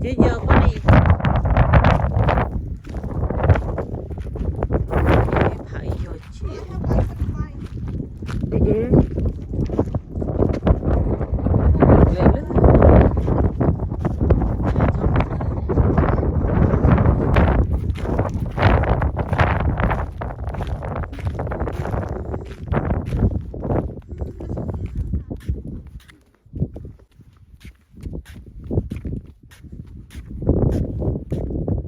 ကဲယီၤဖဲန့ၣ်, ဖးယီၤကဲ, အ့ၣ်, လဲၤလၢ လီၤတဲာ်နီ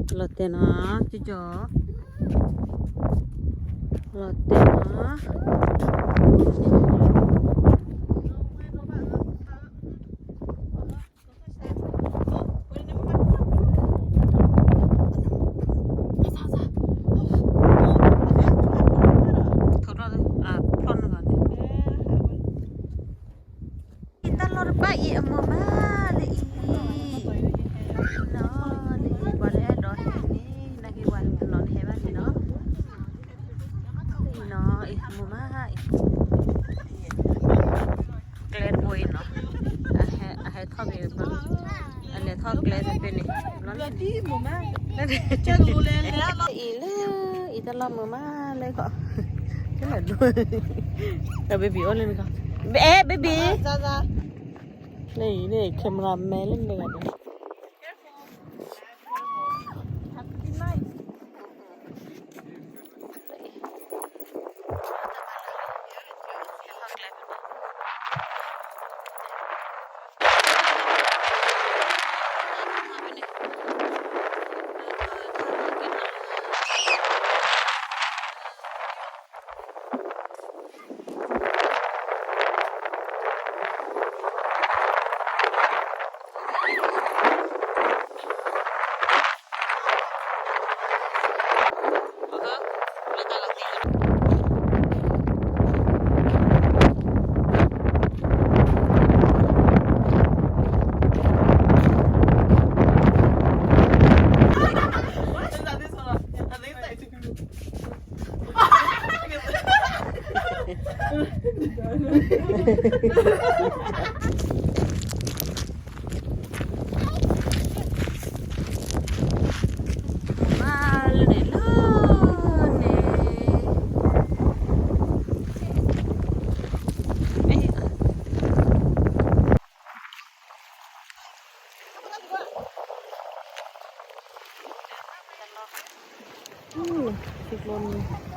ၤ, ကၠီကၠီ, လီၤတဲာ်နီၤ. တၢ်လီၢ်တဖၣ်အံၤအမုာ်မးလၢအံၤ, နီၤ, လၢအံၤပှၤလၢအဲၣ်ဒိးဟဲန့ၣ် နာ်က့ၤပှၤတနီၤဟဲဘၣ်န့ၣ်နီၤ, နီၤ, အံၤမုာ်မးအံၤ, ကျဲတဘိအံၤနီၤ, အဟဲထီၣ်က့ၤ, အလဲၤထီၣ်ကျဲတဘိန့ၣ်, လၢအံၤလၢ အံၤတၢ်လီၢ်မုာ်မးလၢကီး, ကဲလၢဒိၣ်, baby အိၣ်လၢနကီး, အဲ baby, လၢအံၤန့ၣ် camera man လၢနဂၤဒၣ်.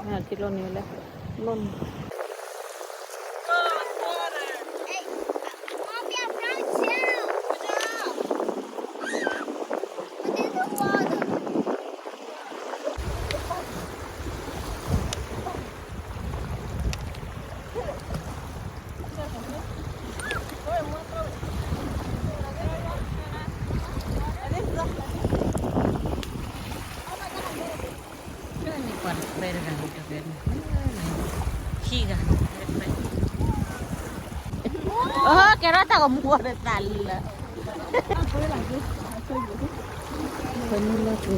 ထံကျိန့ၣ်လဲၣ်, လီၢ်န့ၣ်. Ơ, ကဲထီၣ်တၢ်ကမူအီၤဒီးသးလၢာ်. ဖဲန့ၣ်လၢက့ၤလီၤ.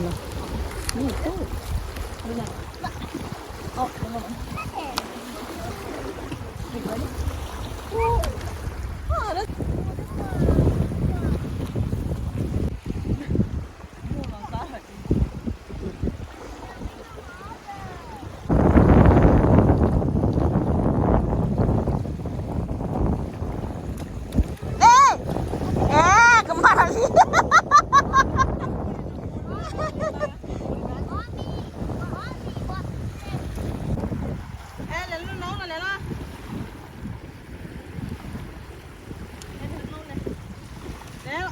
န့ၣ်တိၢ်. Ê, ê, kơ mă lì. Ê, lẹ lú nấu rồi lẹ lo. Baby.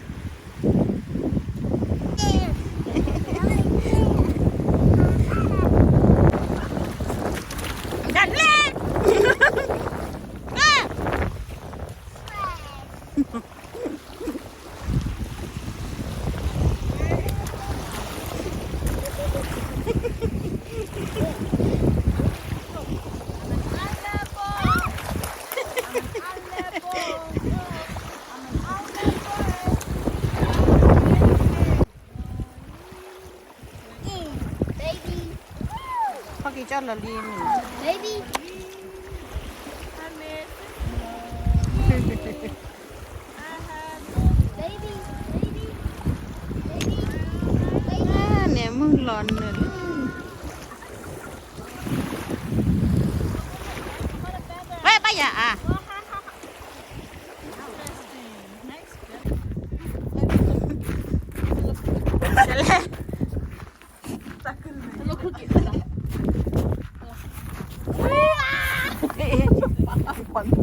ဟီၣ်က့ၤကၠီလီၤလံ. Baby. Baby, baby, baby. ဝဲဘၣ်ယၤအါ, လဲၣ် ကၠိကၠိအက့ၤကံၣ်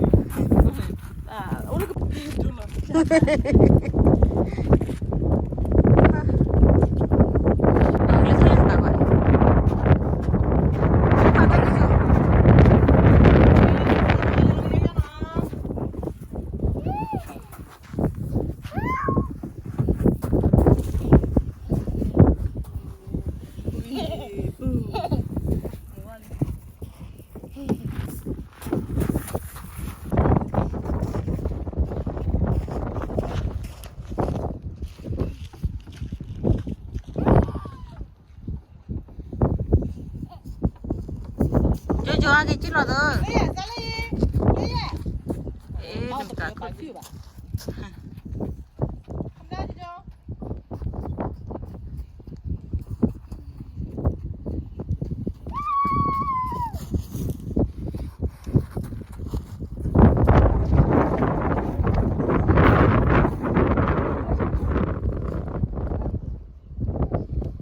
လီၤသၢ, အ့ၣ် နကးခုၣ်